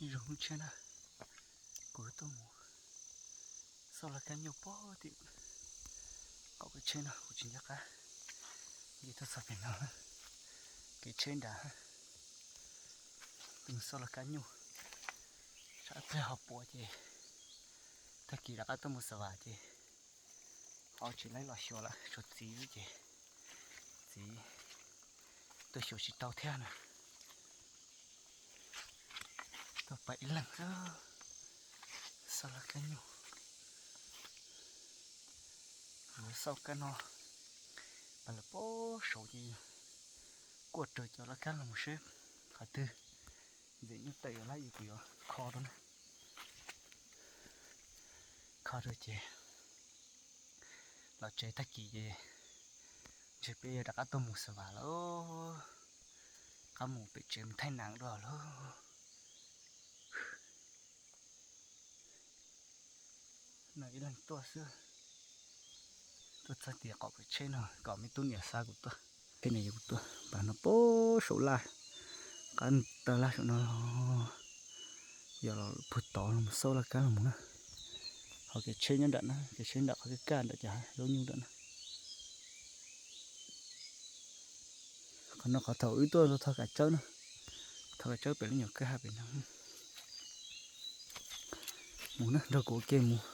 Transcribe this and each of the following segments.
Zoo tshiab na, kuv tuaj mus xauj laj kab nyuj pog tim qaum kev tsheb no, kuv tsis nco qab nce tuaj txog pem no, kev tsheb nrad. Tuaj mus xauj laj kab nyuj, tsam ib pliag ho puas ces tag kis rov qab tuaj mus xav vas ces ho tsis laib los xyuas lawm, tshuav txiv xwb ces txiv tuaj xyuas tsis tau thiab na. Tuaj pab ib leeg xwb, xauj laj kab nyuj. Yuav xauj kab no, pas lawv pob saud ces kuaj raws cov laj kab los mus seb qhov twg ntxim nyuj tawm yuav laib ces kuv yuav kho rau na. Kho rau ces los tsev tag kis ces ntshe peb yuav rov qab tuaj mus xav vas lawm, rov qab mus pem tsev mus thaij nas dua lawm. No ib leeg tuaj xwb, tuaj txog tim qaum kev tsheb no kom me tub niam xa kuv tuaj, thiab nws yuav kuv tuaj pas no pob saum laj, qab tawg laj saum no, yog los puag tod los xauj laj kab los mus na. Ho kev tsheb nyob nram na, kev tsheb nram qhov kaj kaj nram cov zaub nyuj nram na. Qhov no qhov thaum wb tuaj thov kav tsawb na, thov kav tsawb pem lub nyuam kwj ha pem no. Mus na, nrog kuv ua ke mus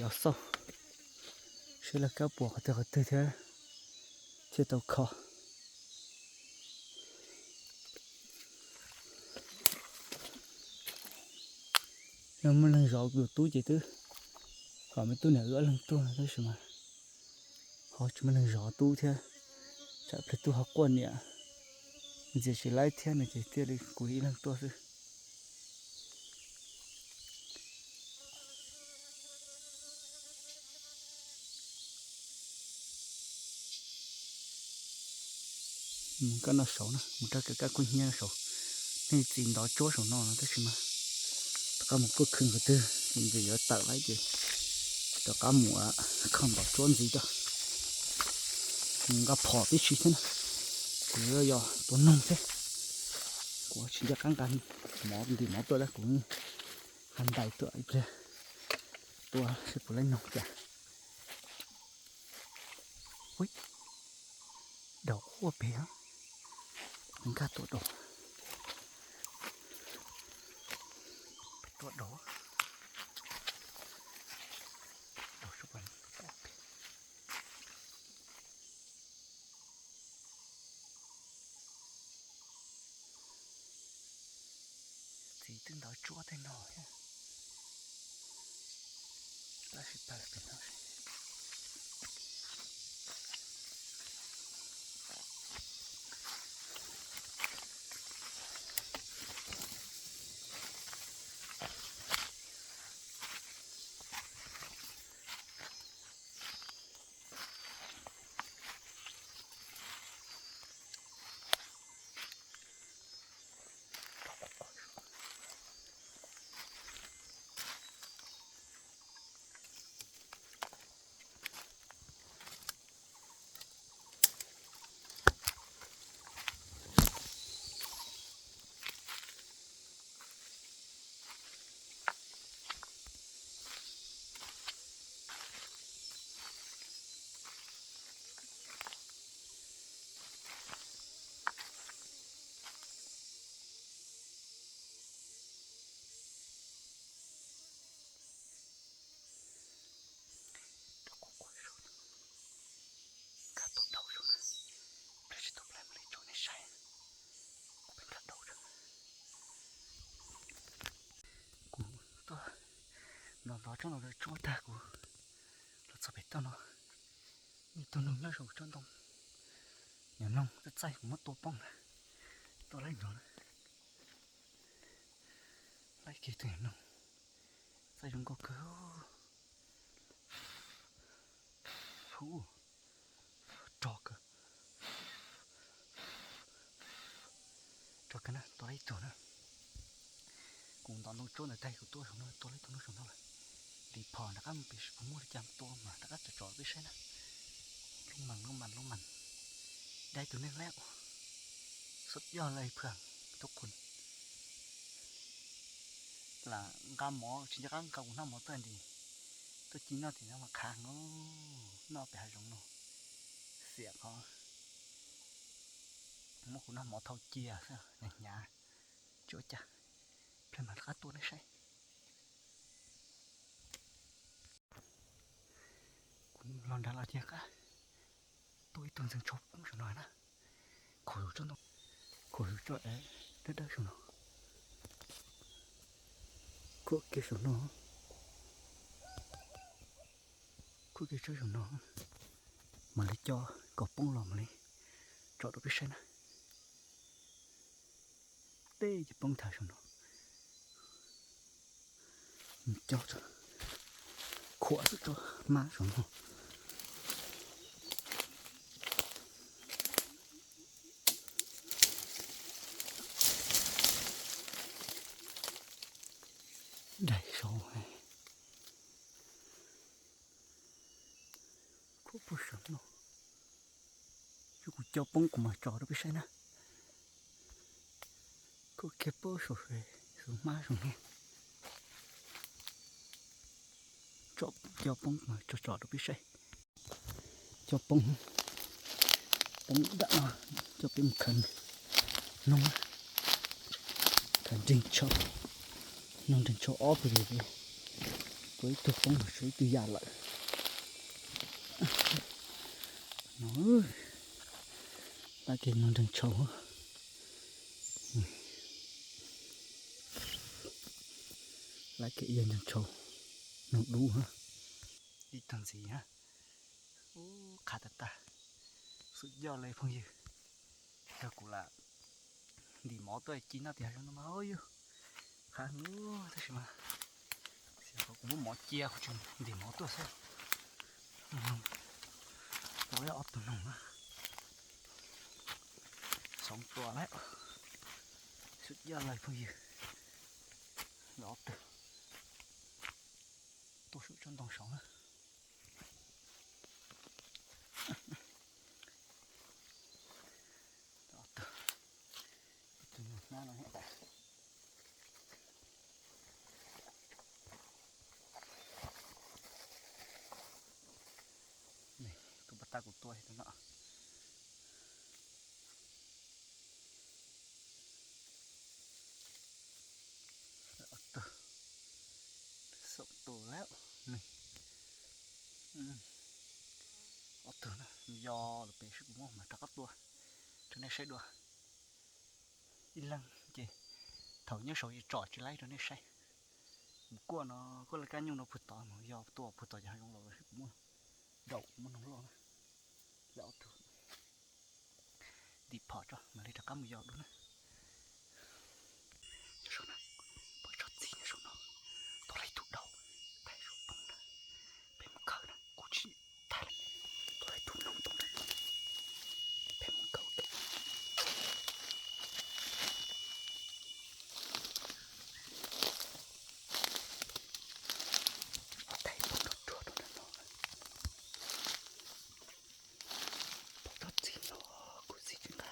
yos xauj seb laj kab puas qhov twg qhov twg thiab thiaj tau kho. Yog muaj neeg zov kuv tus tub ces twb kom me tub niam wb ob leeg tuaj tab sis mas ho tsis muaj neeg zov tub thiab, tsam plig tub ho quaj niam ntxias tsis laib thiab no ces thiaj li kuv ib leeg tuaj xwb. Mus kaj no saud na, mus rau kawg kaj kub hnyiab no saud, nej txiv ntov tsuab saum no no tab sis mas rov qab mus kuaj khw qhov twg ntxim yuav tawm lawm ces rov qab mus kho ntov tsuab ntxiv rau. Nqa phom tib si thiab na, kuv yuav yos tua noog thiab, kuv tsis nco qab nqa mov ntim mov tuaj tab kuv nqa ntais tuaj ib pliag tua seb puas laib noog cas. Ui, daus quaj pem, nkag tua daus, tua daus, daus sab pas quaj pem. Txiv twb ntov tsuab tej no thiab, tab sis pab pem no. Nkag tau daus zoo na, pliag tsis tau pliag mam li tso nej saib. Kuv pheej nkag daus zoo. Kuv tuaj ntov ntov tsob no rau tsuab tag kuv los txog pem toj no, ib tug noog nyob saum tsob ntoo. Nyuam noog txaij txaij kuv muab tua poob na, tua laib ntov na. Laib kiag tus nyuam noog txaij zoo nkauj kawg. Rog kawg. Rog kawg na, tua laib ib tug na. Kuv ntov ntoo tsuab ntawd tag kuv tuaj saum no tua laib tug noog saum no lawm. Ntim phom rov qab mus pem seb puas muaj li cas tua mas rov qab tsom tsom peb saib na. Lub mas lub mas lub mas. Dai tus neeg lawm. Xub yog lawm phuam tub qus. Lam nqa mov tsis nco qab nqa kuv hnab mov tuaj nti, tuaj ci noj tim no mas khav heev, noj pem hav zoov no, xiam qhov muab kuv hnab mov thau cia xwb, hnyav hnyav, tsis ua cas, plag mam rov qab tuaj nej saib. Kuv los nrad los cia qab tuaj ib tug ntxeev tsau poob saum no na, khuam tus tsob ntoo, khuam tus tsob dawb dawb saum no, khuam kiag saum no, khuam kiag tsob saum no, mam li co kom poob los mam li tso rau peb saib na. Teb ces poob nthav saum no, co khuam tsob hmab saum no. Daim saud, khuam puag saum no, yog kuv co poob kuv mam tso rau peb saib na. Khuam kiag puag saum, saum hmab saum no, co poob kuv mam tso tso rau peb saib. Co poob, poob dam no, coj peb mus khaws noog, khaws nreeg tshau, noog nreeg tshau ob tug, tua ib tug poob, tshuav ib tug ya lawm. No, lab kiag noog nreeg tshau, lab kiag ib yam nreeg tshau, noog dub, ib tug ntxiv. Ub, qhav tag tag, xum yoj li phooj ywg. Yog kuv lam ntim mov tuaj ci noj tim hav zoov no mas yog qhav heev, tab sis mas xyov kuv muab mov cia kuv tsis ntim mov tuaj xwb. Noog, tau ob tug noog na, xoom tua lawm, xum yoj li phooj ywg. Ob tug tuaj saum tsob ntoo saud na. Ob tug, ib tug nyuag hnab no. Tus pas tag kuv tua tus no. Ob tug, xoom tua lawm. Ob tug no yog lawm pem seb kuv muab mas rov qab tua rau nej saib dua. Ib leeg ces thaum nyob saud ces tsom tsis laib rau nej saib. Mus kuaj no, kuaj laj kab nyuj no puag tod, mus yog tua puag tod ces hav zoov los seb kuv muab daum kuv muab noog loj na. Lawm ob tug. Ntim phom tso mam li rov qab mus yos dua na. Nyob saum no, pom tsob txiv nyob saum no, tua lawm ib tug daum, thaij saum poob na, peb mus kawm na, kuv tsis thaij lawm, tua lawm ib tug noog poob na, peb mus kawm. Thaij poob rau ruag rau nram no. Pom tsob txiv no, kuv txiv tsis nqa.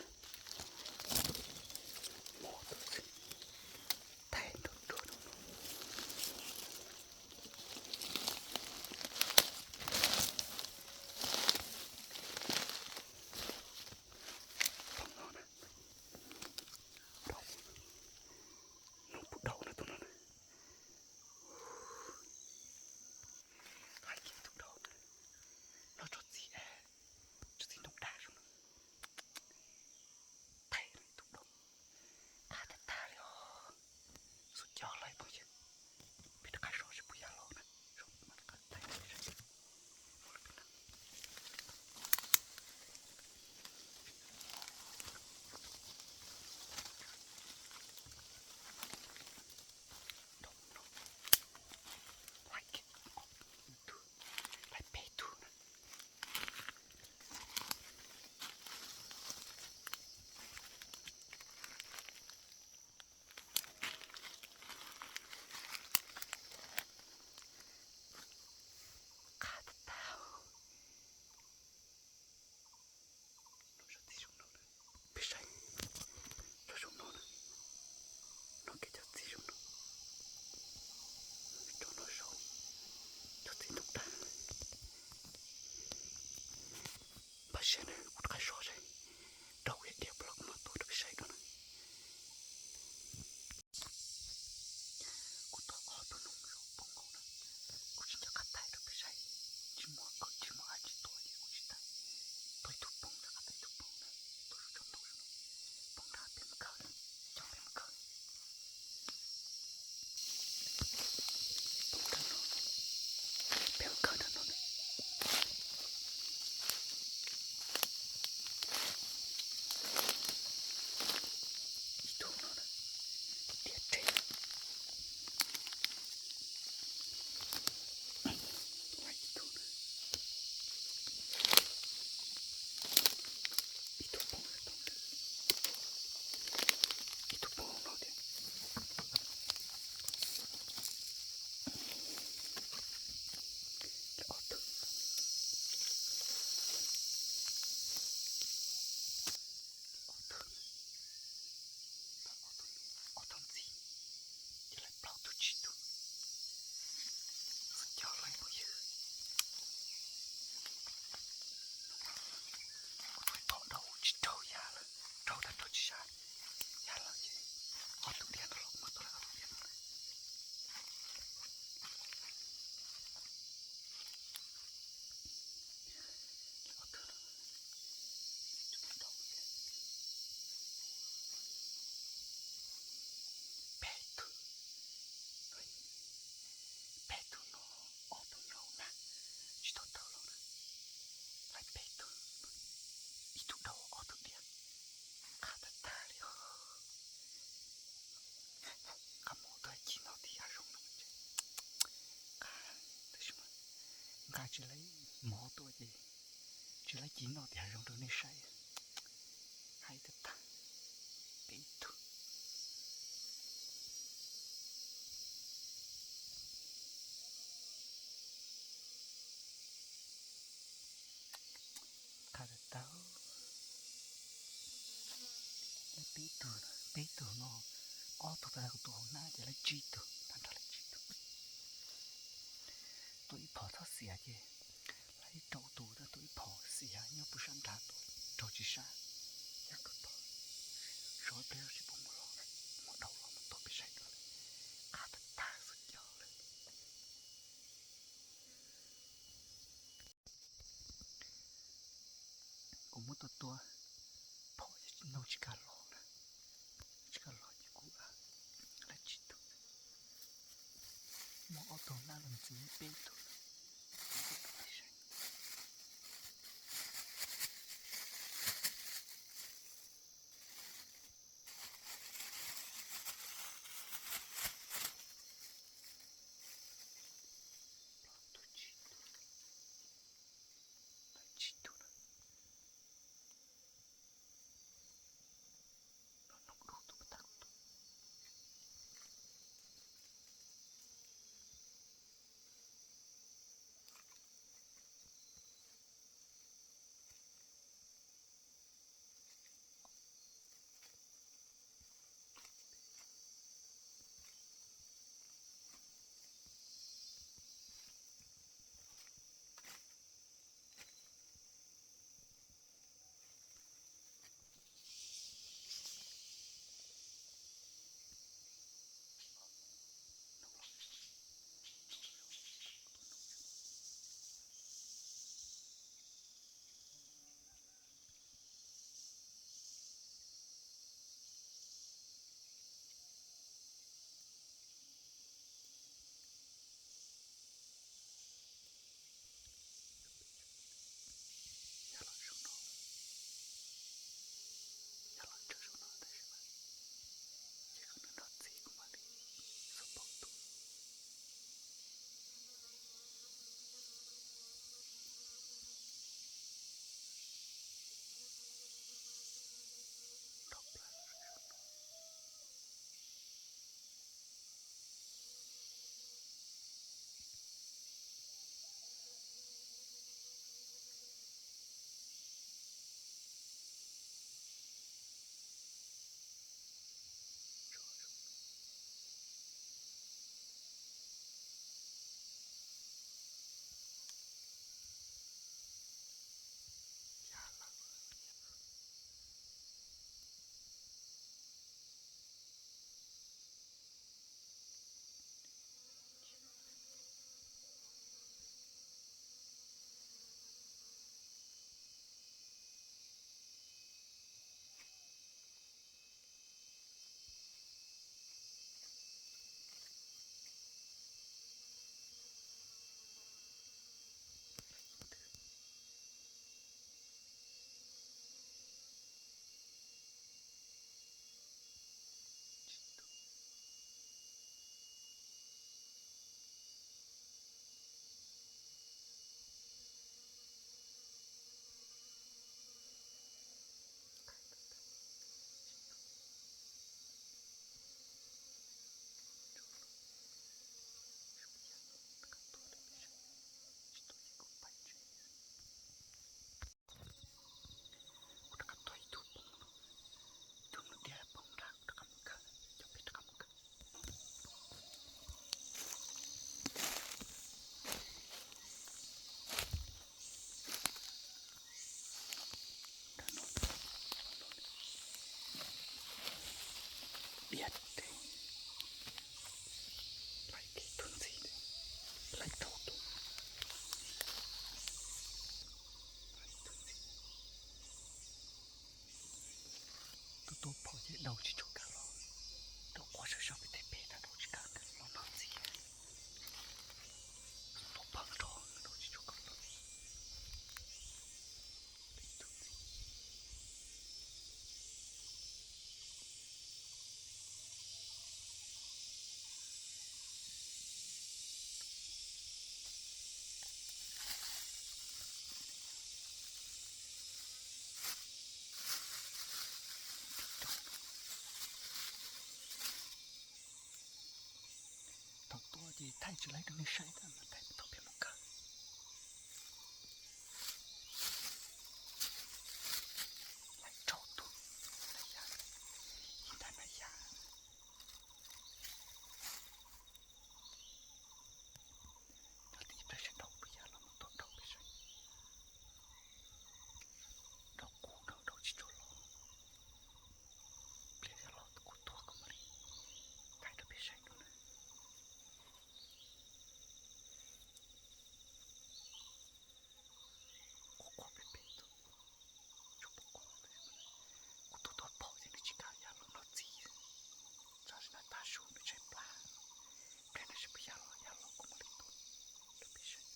Kuv rov qab so saib, rau ib diav pom los kuv mam tuaj rau peb saib dua na. Kuv tos ob tug noog zoo poob nkaus na, kuv tsis nco qab thaij rau peb saib. Tsis muaj, tsis muaj dab tsi tuaj ces kuv tsis thaij. Tuaj ib tug poob na, qab ib tug poob na, tuaj zoo tsaus ntuj, poob nrad peb mus khaws na, coj peb mus khaws. Peb mus khaws nrad no na. Ib tug no na, tiag tiag. Ib tug na, ib tug poob, ib tug poob no tiag. Ob tug, ob tug, ob tug ntxiv, ces lawv plaub tug tsib tug. Xav coj lawm phooj ywg. Kuv tus phom raug tsis raug ya lawm, raug tag raug tsis sab, ya lawm ces ob tug diav no los muab tua lawm ob tug diav no. Ob tug no, peb tug, peb tug no, ob tug no na, tsis tau tawm los na, lawv peb tug, ib tug daug ob tug diav, qab tag tag li os. Nqa mov tuaj ci noj tim hav zoov no ces, nqa, tab sis mas nqa tsis laib mov tuaj ces tsis laib ci noj tim hav zoov rau nej saib. Haib tag tag, peb tug. Qab tag tag. Peb tug, peb tug no, ob tug tag kuv tus hauv hnab ces lawv tsib tug, tag nrho lawv tsib tug. Tua ib phom txhob xiav ces, lawv ib rau tus tab tua ib phom xiav nyob puag sab nrad tua raug tsis sab, yam kawg tog. Sov ib pliag tsis pub mus los, mus dhau los mus tuaj peb saib dua lawm. Qab tag tag xwb cov lawm. Kuv muab tua tua phom ces noog tsis kam los na, tsis kam los ces kuv lawv tsib tug, muab ob tug nab los ntxiv peb tug. Plaub tug tsib tug, tsib tug na. Nov noog dub tus puas tag kuv tus. Ces thaij tsis laib rau nej saib tab mas thaij thaum peb mus kawm. Laib rau tus na yam, ib nrab na yam. Cov tib pliag sawv daws peb yam los mus tuaj dhau peb saib, dhau kuv dhau dhau tsis tshua los. Pliag yog los kuv tuaj kuv mam li thaij rau peb saib dua na. Quaj quaj pem pem tus, tsuas pom quaj, kuv tus tuaj phom ces nws tsis kam yam los noj txiv. Txog tsis na tag su nws tshaib plab, pliag na sib peb yam los yam los kuv mam li tuaj rau peb saib.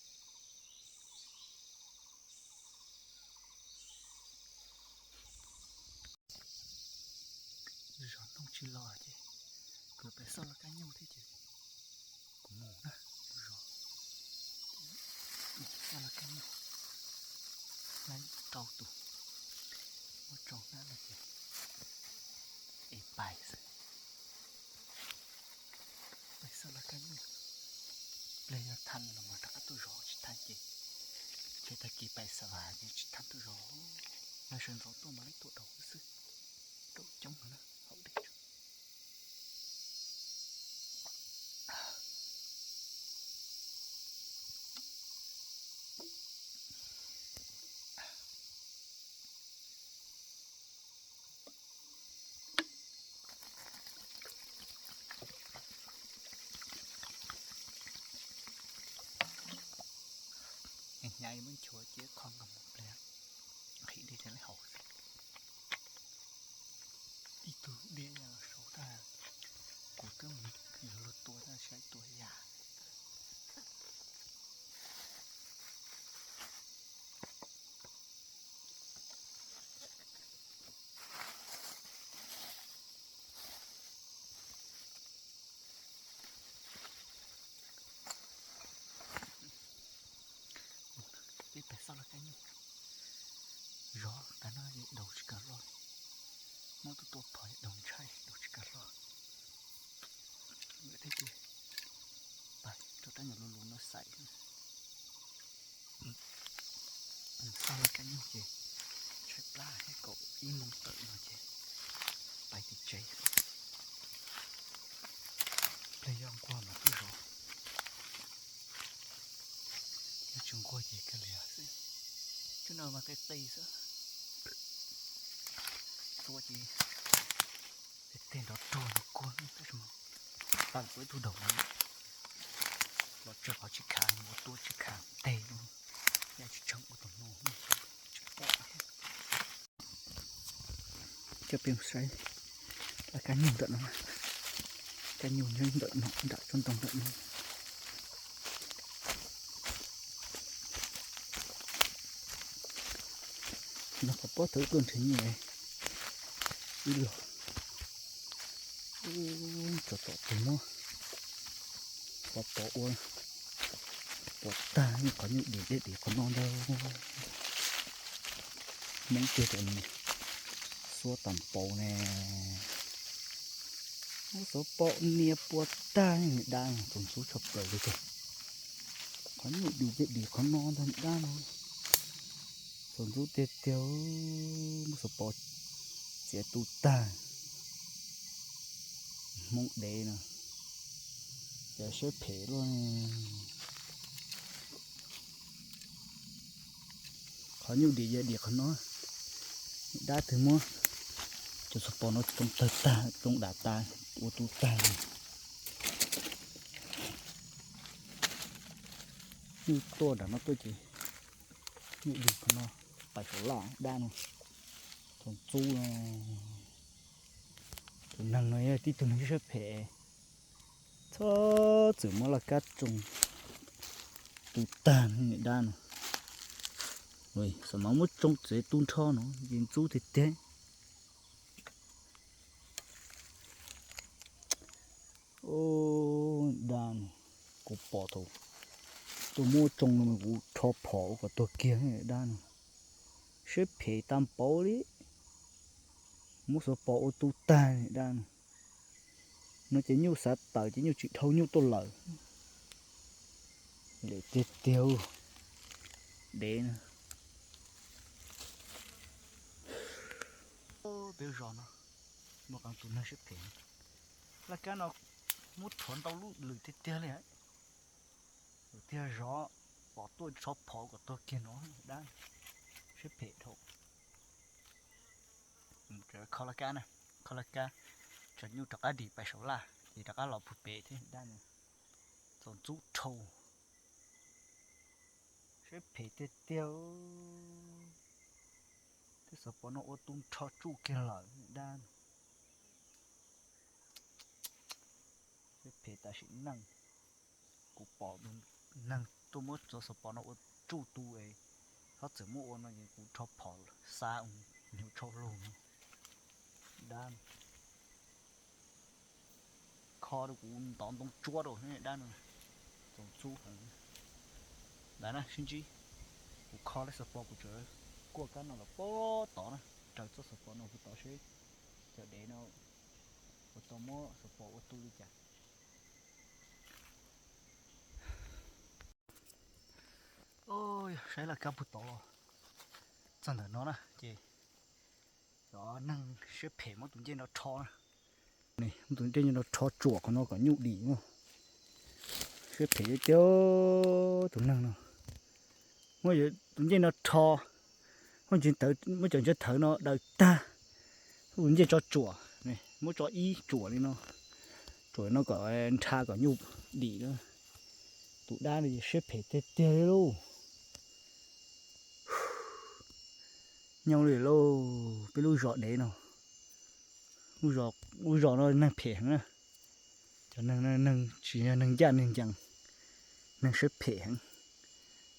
Zos noj tsis los ces kuv pem xauj laj kab nyuj thiab ces kuv mus na, zos xauj laj kab nyuj, laib rau tus, muab tsoo hnab no ces es pais xwb. Pais xauj laj kab nyuj, pliag yog thaj los mas rov qab tuaj zov, tsis thaj ces tseg tag kis pais xav vas ces tsis thaj tuaj zov. Yog sawv ntxov tuaj mas laib tuaj dhau xwb, rau coob no na, haus dej. Hnyav muab nchuav cia qho nkaus mus pliag, nqhis dej thiaj li haus xwb. Ib tug dej los saud tag, kuv twb mus yuav luag tua tag saib tua yam. Peb pais xauj laj kab nyuj, zov tas no ces daus tsis kam hlo, muab tuaj tua phom daus ntshai daus tsis kam hlo. Nkawd thiaj tias pais rau rab nyuag lus lus no xaiv. Xauj laj kab nyuj ces tshaib plab thiab, kaum ib moos tawm no ces pais tim tsev. Pliag yog nquag mas tuaj zov, yog tsis nquag ces kawg li xwb. Tsam no mas qis qis xwb, txua ces tej nrov ruag no kuag tab sis mas pab kuv ib tug daus no los tsawg qhov tsis khav, mus tua tsis khav teg, yam tsis tshee ua tus no tsis pom. Coj peb mus saib laj kab nyuj ntawm no, kab nyuj nyob ntawm no nram tsob ntoo ntawm no. No qhov pob tawv tuaj nrhiav nyuj ib los, txom tom tus muab qhov pom ua puas tag, qhov nyuj dim deb dim qhov no ntag. Hmoob tiag tus xuab tas npaum ne, muab xuab pom nias puas tag, dab txaus ntxub tshaj plaws li tiag. Qhov nyuj dim deb dim qhov no ntag dab no, txaus ntxub tiag tiag, muab xuab pom txiav tu tag. Hmoob dev no, cas siab phem luaj. Qhov nyuj dim yog dim qhov no, dab twg muab cov xuab pom no tsoo tawg tag, tsoo dam tas, ua tu tag li. Nyuj tuaj nram no tuaj ces nyuj dim qhov no, pais saum laj dab no, txaus ntxub. Tus neeg no yog tib tug neeg siab phem, txhob txwm muab laj kab tsoo tu tag dab no. Xam mas muab tsoo txiav tu nrho no ces ntxub tiag tiag. Dab no, kuv pom thaum tuaj muab tsoo no kuv rho phom ua kom tuag kiag dab no. Siab phem tag npaum li, muab xuab pom ua tu tag dab no. No ces nyuj xav tawm ces nyuj tsis dhau nyuj tuaj lawm. Lwm tiag tiag, dev na. Peb zos no muaj qee tus neeg siab phem. Laj kab no muab rhuav ntau lub lwm tiag tiag li. Lwm tiag zov pom tuaj rho phom kom tuag kiag no, dab, siab phem dhau. Kho laj kab na, kho laj kab, tso nyuj rov qab dim pais saum laj ces rov qab los puag pem thiab dab no. Txaus ntxub dhau. Siab phem tiag tiag. Tej xov pos no ua tu nrho tsuj kiag lawm dab. Siab phem tam sim neej. Kuv pom neeg tuaj muab cov xov pos no ua tsuj tu es, txhob txwm muab ua no es kuv rho phom xa mus nyuag tshaj lug no. Dab, kho rau kuv ntov ntoo tsuab rau dab no. Txaus ntxub heev. Ntawd na sib ntsib, kuv kho lawm xov pos kuv tseem kuaj kab no los puag tod na, raws txoj xov pos no puag tod seb cov dev no puas tau muab xov pos ua tu li cas. Saib laj kab puag tod los txog ntawm no na ces cov neeg siab phem muab tus ncej no rho na. Muab tus ncej no rho tsuam qhov no kom nyuj dim no. Siab phem tiag tiag tus neeg no. Muab tus ncej no rho, muab cov ntshav thawv no daws tag, muab tus ncej tso tsuam, muab tso ib tsuam li no, tsuam no kom nrha kom nyuj dim na. Tus dab no siab phem tiag tiag li lauj. Nyob li lauj, peb lub zos dev no, lub zos no neeg phem heev na. Cov neeg, neeg tsis yog neeg ncaj neeg ncees, neeg siab phem heev.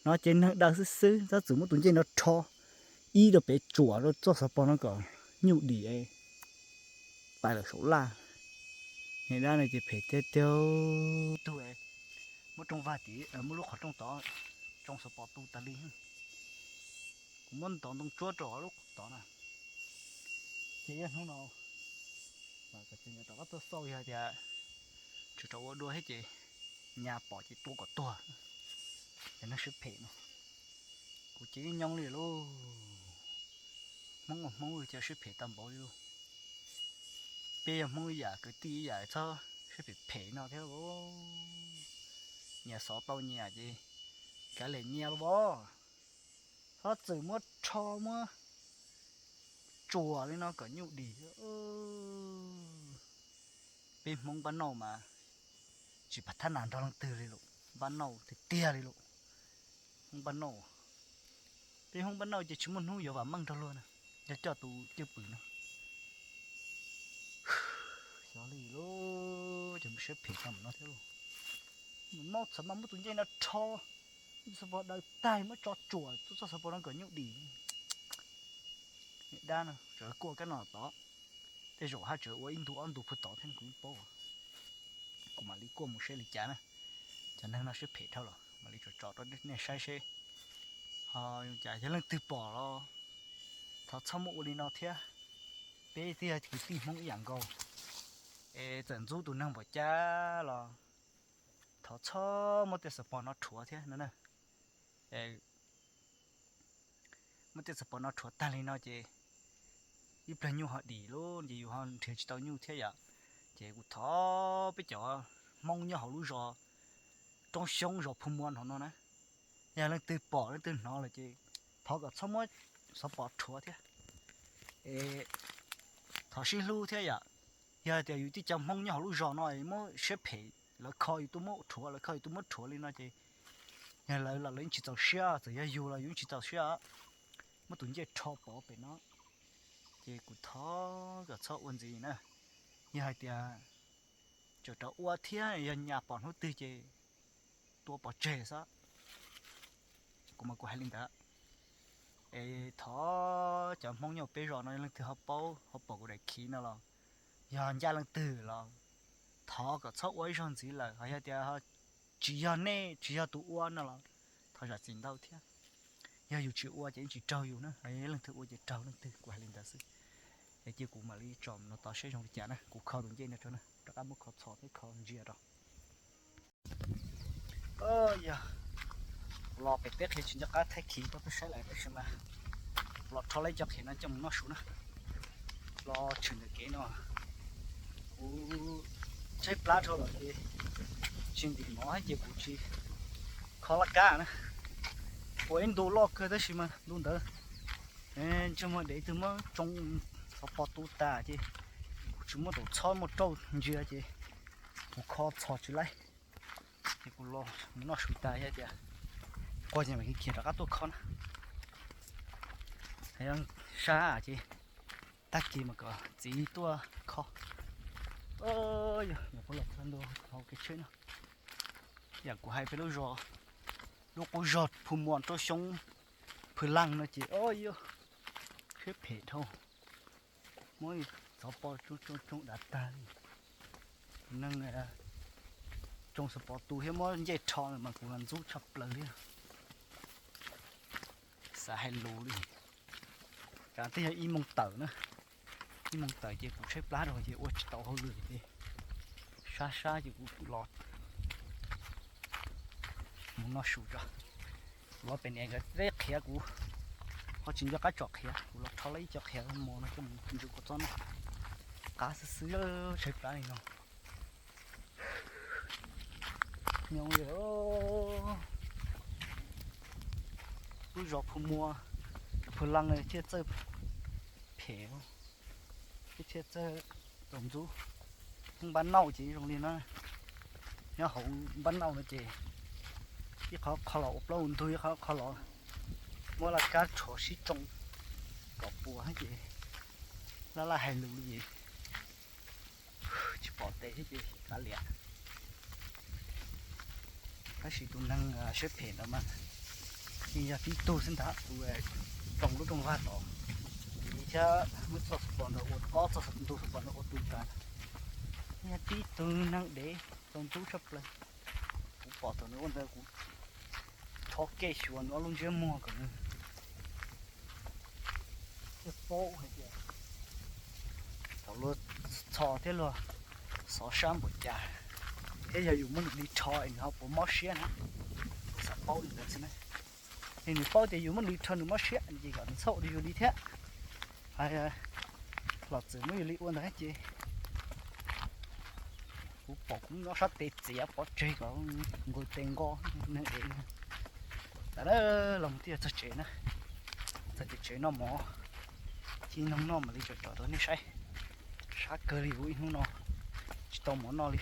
No ces neeg daws xwb xwb, txhob txwm muab tus ncej no rho ib rau pem tsuam rau txoj xov pos no kom nyuj dim pais lawm saum laj. Niag dab no ces phem tiag tiag. Tug, muab rooj vag tid, muab lub qhov rooj tod, tsoo xov pos tu tas li. Kuv muab ntov ntoo tsuab rau lub tod na. Ces yog hnub no rov qab tuaj xauj, yog tias tseem rov ua dua thiab ces nyas pom ces tua kom tuag. Cov neeg siab phem no, kuv ces yeej nyob li lauj. Hmoob ua Hmoob ua cas siab phem tag npaum li lauj. Peb yog Hmoob ib yam, kwv tij ib yam, txhob siab phem phem no thiab lauj. Nyias xov tau nyias ces kav liam nyias los as. Txhob txwm muab rho muab tsuam li no kom nyuj dim. Peb Hmoob npaj nauj mas tsis pab thab nas nrog leej twg li lauj, npaj nauj tiag tiag li lauj. Hmoob npaj nauj, peb Hmoob npaj nauj ces tsis muaj hnub yuav vam meej nrog luag na, yog coj tus cwj pwm no. Xyov li lauj, cov siab phem tau no thiab lauj. Mus muab txhawm mas muab tus ncej no rho, txoj xov pos daws tag muab tso tsuam txoj xov pos no kom nyuj dim. Niag dab no tseem kuaj kab no tod, tej zaum haj tseem ua ib ntu ob ntu puag tod thiab kuv yeej paub. Kuv mam li kuaj mus seb li cas na. Cov neeg no siab phem dhau lawm, mam li tso tso rau nej saib seb ho cas yog leej twg pom los thov txhob muab ua li no thiab. Peb twb yog kwv tij Hmoob ib yam nkaus, es txawm ntxub tus neeg npaum cas los thov txhob muab tej xov pos no rhuav thiab no na. Muab tej xov pos no rhuav tag li no ces ib pliag nyuj ho dim lauj, ces yus ho nrhiav tsis tau nyuj thiab yom. Ces kuv thov peb cov Hmoob nyob hauv lub zos Roob Xyoob zos Phu Muas hauv no na, yog leej twg pom leej twg hnov lawm ces thov kom txhob muab xov pos rhuav thiab. Es thov sib hlub thiab yom. Yog tias yus tib co Hmoob nyob hauv lub zos no muab siab phem, lawv kho yus tuaj muab rhuav, lawv kho yus tuaj muab rhuav li no ces yog lawv los lawv yeej tsis txaus siab, txawm yog yus los yus yeej tsis txaus siab. Muab tus ncej rho pov pem no, ces kuv thov kom txhob ua ntxiv na. Yog hais tias tseem rov ua thiab yog nyas pom hnub twg ces tua pov tseg xwb. Kuv mas kuv hais li ntawd. Es thov cov Hmoob nyob peb zos no leej twg ho paub ho pom kuv daim khiv no los yog ncaj leej twg los thov kom txhob ua ib zaug ntxiv lawm. Ho yog tias tsis yog nej tsis yog tus ua no los thov zam txim ntau thiab. Yog yus tsis ua ces yeej tsis raug yus na, ho yog leej twg ua ces raug leej twg, kuv hais li ntawd xwb. Es cia kuv mam li tsom no tod seb zoo li cas na, kuv kho tus ncej no tso na, rov qab muab kho txhos thiab kho ntsia rau. Yog Los pem peb qhia tsis nco qab thaij khiv rau peb saib lawm tab sis mas los rho lawm cov khiav no coj mus noj su na. Los tshwm ntawm kev no kuv tshaib plab dhau lawm ces tsis ntim mov thiab ces kuv tsis kho laj kab na. Ua ib ntu loj kawg tab sis mas ntu ntawd ntsej muag dev twg muab tsoo xov pos tu tas ces kuv tsis muaj taum txhob muaj rauj ntsia ces kuv kho txhos tsis laib. Ces kuv los mus noj su tas thiab tias quaj ces mam khiav rov qab tuaj kho na. Sab ces tag kis mas kom txiv tuaj kho. Yog nyuam qhuav los txog ntua hauv kev tsheb no, yam kuv hais peb lub zos, lub qub zog Phu Muas rau xyoob Phwj Laj no ces o yog siab phem dhau, muab xov pos tsoo tsoo dav tag li. Neeg tsoo xov pos tu thiab muab ncej rho mas kuv ntxub tshaj plaws li. Xav hais lus li, tsam twb yog ib moos tawm na, ib moos tawm ces kuv tshaib plab rau ces ua tsis tau hauj lwm ces sab sab ces kuv los mus noj su tso. Los pem niam nkawd qhiav kuv ho tsis nco qab tsom qhiav, kuv los rho lawm ib co qhiav mos no coj mus ntsuj kua txob noj. Qab xwb xwb, tshaib plab li no. Nyob li lub zos Phu Muas, Phwj Laj thiaj txawj phem, thiaj txawj txaus ntxub. Npab nauj ces zoo li no, nyob hauv npab nauj no ces ib qho qho los ua plaub ua ntug, ib qho qho los muab laj kab rhuav sib tsoo kom puas ces laj laj hais lus li tsis pom tes thiab ces kav liam. Tab sis tus neeg siab phem ntawd mas yeej yog tib tug xwb ntag, tus tsoo lub rooj vag tod, thiab muab txoj xov pos ntawd ua, ob txoj ntug xov pos ntawd ua tu tas. Yeej yog tib tug neeg dev txaus ntxub tshaj plaws. Kuv pom thaum nws ua ntawd kuv rho kev xyuas nws ob lub ntsiab muag kom nws thiaj paub hais tias thaum luag txhos thiab luag xov sab npaum cas, thiab yog yus muab nws li rho es nws ho puas mob siab na. Kuv xav paub li ntawd xwb na. Yog nws paub tias yus muab nws li rho nws mob siab ces kom nws txhob ua rau yus li thiab. Hais los txwm muab yus li ua ntawd ces kuv pom kuv nyob sab tes txiav pov tseg kom nqus tes nqo neeg ev. Tam no los mus twb yog txog tsev na, txog tim tsev noj mov, ci noog noj mam li tsom tsom rau nej saib. Sab kawg li, ua ib hnub no tsis tau mov noj li.